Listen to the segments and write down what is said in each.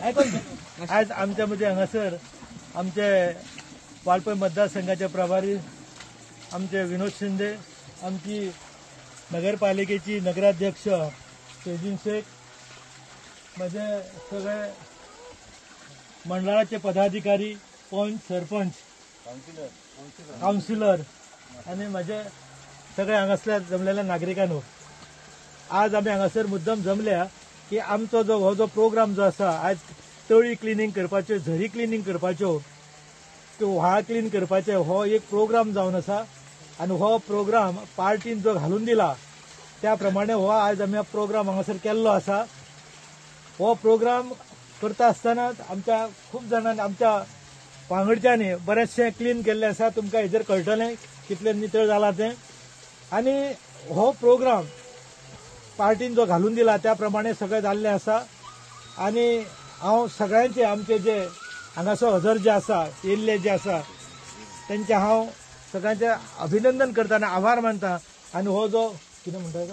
आयकून घे. आयज आमच्या मदीं हांगासर आमचे वाळपय मतदारसंघाचे प्रभारी आमचे विनोद शिंदे, आमची नगरपालिकेची नगराध्यक्ष तेजीन शेख, म्हजे सगळे मंडळाचे पदाधिकारी, पंच, सरपंच, कावन्सिलर आनी म्हजे सगळे हांगासल्या जमलेल्या नागरिकांनो, आज आमी हांगासर मुद्दम जमल्या की आमचो जो हो जो प्रोग्राम जो आसा आयज तळी क्लिनींग करपाच्यो, झरी क्लिनींग करपाच्यो, व्हाळ क्लीन करपाचे हो एक प्रोग्राम जावन आसा आनी हो प्रोग्राम पार्टीन जो घालून दिला त्या प्रमाणे हो आयज आमी प्रोग्राम हांगासर केल्लो आसा. हो प्रोग्राम करता आसतना आमच्या खूब जाणांनी आमच्या वांगडच्यांनी बरेचशें क्लीन केल्लें आसा. तुमकां हेजेर कळटलें कितलें नितळ जालां तें. आनी हो प्रोग्राम पार्टीन जो घालून दिला त्या प्रमाणे सगळें जाल्लें आसा. आनी हांव सगळ्यांचे आमचे जे हांगासर हजर जे आसा, येयल्ले जे आसा तेंचे हांव सगळ्यांचे अभिनंदन करता आनी आभार मानता. आनी हो जो कितें म्हणटा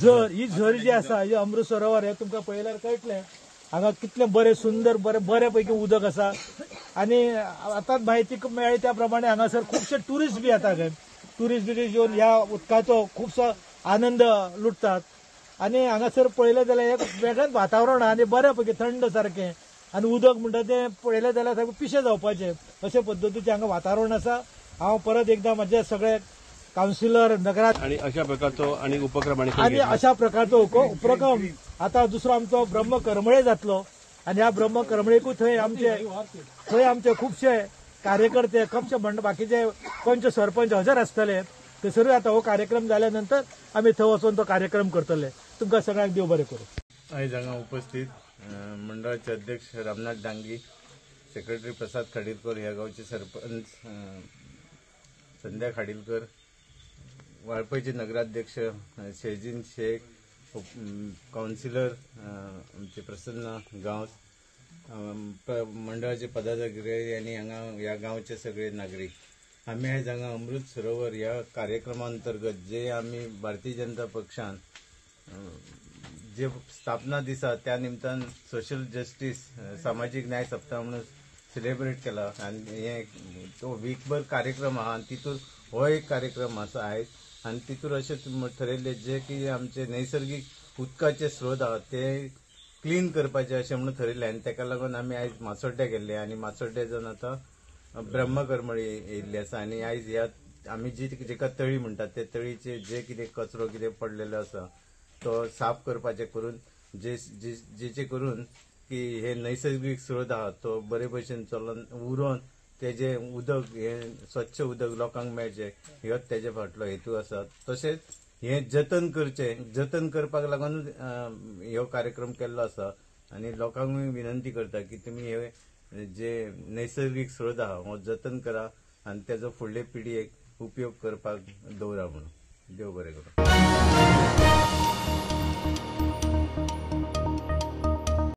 झर, ही झर जी आसा, ही अमृत सरोवर हे तुमकां पळयल्यार कळटलें हांगा कितलें बरें सुंदर बरें बरे पैकी उदक आसा. आनी आतांच म्हायती मेळ्ळी त्या प्रमाणे हांगासर खुबशे ट्युरिस्ट बी येता खंय, ट्युरिस्ट बिरिस्ट येवन ह्या उदकाचो खुबसो आनंद लुटतात. आनी हांगासर पळयलें जाल्यार एक वेगळेंच वातावरण आनी बऱ्या पैकी थंड सारकें आनी उदक म्हणटा तें पळयलें जाल्यार सारकें पिशें जावपाचें अशे पद्दतीचें हांगा वातावरण आसा. हांव परत एकदां म्हजे सगळे कावन्सिलर, नगरा आणि अशा प्रकारचो आणि उपक्रम आणि अशा प्रकारचो उपक्रम आता दुसरो आमचो ब्रह्म करमळे जातलो आनी ह्या ब्रह्म करमळेकूय थंय आमचे खुबशे कार्यकर्ते, खुबशे बाकीचे पंच सरपंच हजर आसतले. थंयसरूय आतां हो कार्यक्रम जाल्या नंतर आमी थंय वचून तो कार्यक्रम करतले. तुमकां सगळ्यांक देव बरें करूं. आयज हांगा उपस्थित मंडळाचे अध्यक्ष रामनाथ डांगी, सेक्रेटरी प्रसाद खाडीलकर, ह्या गांवचे सरपंच संध्या खाडीलकर, वाळपयचे नगराध्यक्ष शेजीन शेख, कावन्सिलर आमचे प्रसन्न गांवस, मंडळाचे पदाधिकारी आनी हांगा ह्या गांवचे सगळे नागरीक. आमी आयज हांगा अमृत सरोवर ह्या कार्यक्रमा अंतर्गत जे आमी भारतीय जनता पक्षान जे स्थापना दिसा त्या निमतान सोशल जस्टीस सामाजीक न्याय सप्ताह म्हणून सेलिब्रेट केला आनी हे तो वीकभर कार्यक्रम आहा आनी तितूर हो एक कार्यक्रम आसा आयज. आनी तितूर अशें ठरयल्लें जे की आमचे नैसर्गीक उदकाचे स्रोत आहा ते क्लीन करपाचे अशें म्हणून ठरयल्लें आनी तेका लागून आमी आयज मासोड्ड्या गेल्ले आनी मासोड्ड्या जावन आतां ब्रह्मकरमळी येयल्ली आसा. आनी आयज ह्या आमी जी जेका तळी म्हणटात ते तळीचे जे कितें कचरो कितें पडलेलो आसा तो साफ करपाचे करून जेचे करून की हे नैसर्गीक स्रोत आहा तो बरे भशेन चलोन उरोन तेजे उदक हे स्वच्छ उदक लोकांक मेळचें हो तेजे फाटलो हेतू आसा. तशेंच हे जतन करचें, जतन करपाक लागून हो कार्यक्रम केल्लो आसा. आनी लोकांकूय विनंती करता की तुमी हे जे नैसर्गीक स्रोत आहा हो जतन करा आनी तेजो फुडले पिढयेक उपयोग करपाक दवरा म्हणून. देव बरें करूं.